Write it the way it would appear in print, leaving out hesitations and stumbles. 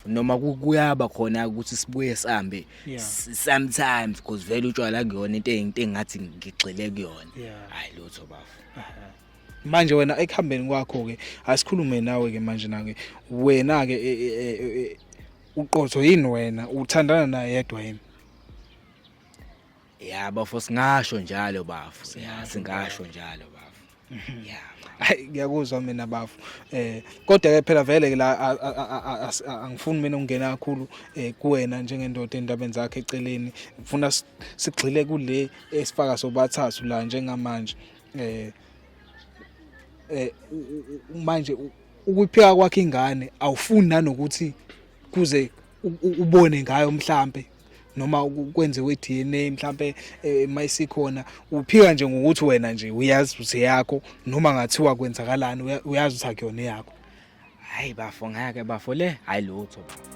bafu, noma kuyaba khona ukuthi sibuye sihambe sometimes, because vele utshwala kuyona into engathi ngigxile kuyona. Hayi lutho bafu. Manje wena ekuhambeni kwakho ke, asikhulume nawe ke manje na ke wena ke, uqotho yini wena? Uthandana naye yedwa yini? Ya bafo, singasho njalo bafo, ya, singasho njalo bafo, ya. Hayi, ngiyakuzwa mina bafo, kodwa ke phela vele ke la angifuni mina ukungena kakhulu kuwena njengendoda endabeni zakhe eceleni. Ngifuna sigxile kule esifaka sobathathu la njengamanje. Manje ukuyiphika kwakhe ingane, awufuni nanokuthi kuze ubone ngayo mhlambe, noma kwenziwe i-DNA mhlambe mayisikhona? Uphika nje ngokuthi wena nje uyazi ukuthi yakho, noma ngathiwa kwenzakalani, uyazi ukuthi akuyona yakho? Hayi bafo, ngeke bafo, le hayi lutho bafo.